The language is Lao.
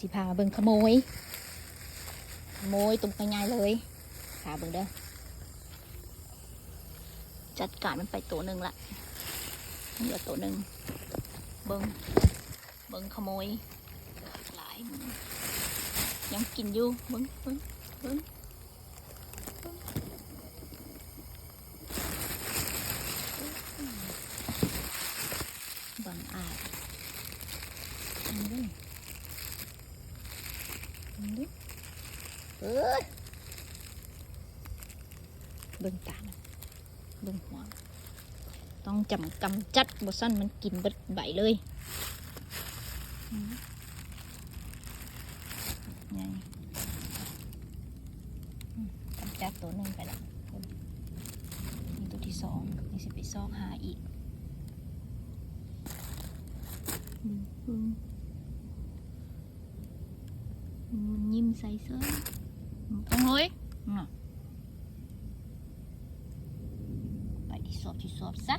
ຊິພາມາເບິ່ງຂະໂມຍ ຂະໂມຍຕົວໃຫຍ່ເລີຍ ພາເບິ່ງເດີ. ຈັດການມັນໄປໂຕໜຶ່ງລະ ເຫຼືອໂຕໜຶ່ງ. ເບິ່ງ ເບິ່ງຂະໂມຍຫຼາຍ ຍັງກິນຢູ່. ເບິ່ງ ເບິ່ງ ເບິ່ງ ບັງອາດ. ເບິ່ງ ເບິ່ງດູ ເອີ ເບິ່ງຕາມັນ ເບິ່ງຫົວ. ຕ້ອງຈຳ ກຳຈັດ ບໍ່ຊັ້ນມັນກິນເບິດໃບເລີຍ. ອືມ ໃຫຍ່ ອືມ ກຳຈັດໂຕໜຶ່ງໄປລະ. ນີ້ໂຕທີສອງ ນີ້ຊິໄປຊອກຫາອີກ. ອືມ ອືມ ອືມ ມັນຍິ້ມໃສ່ເສີຍ. ອືມ ຕ້ອງເລີຍນະ. ໄປທີ່ສອບ ທີ່ສອບຊະ.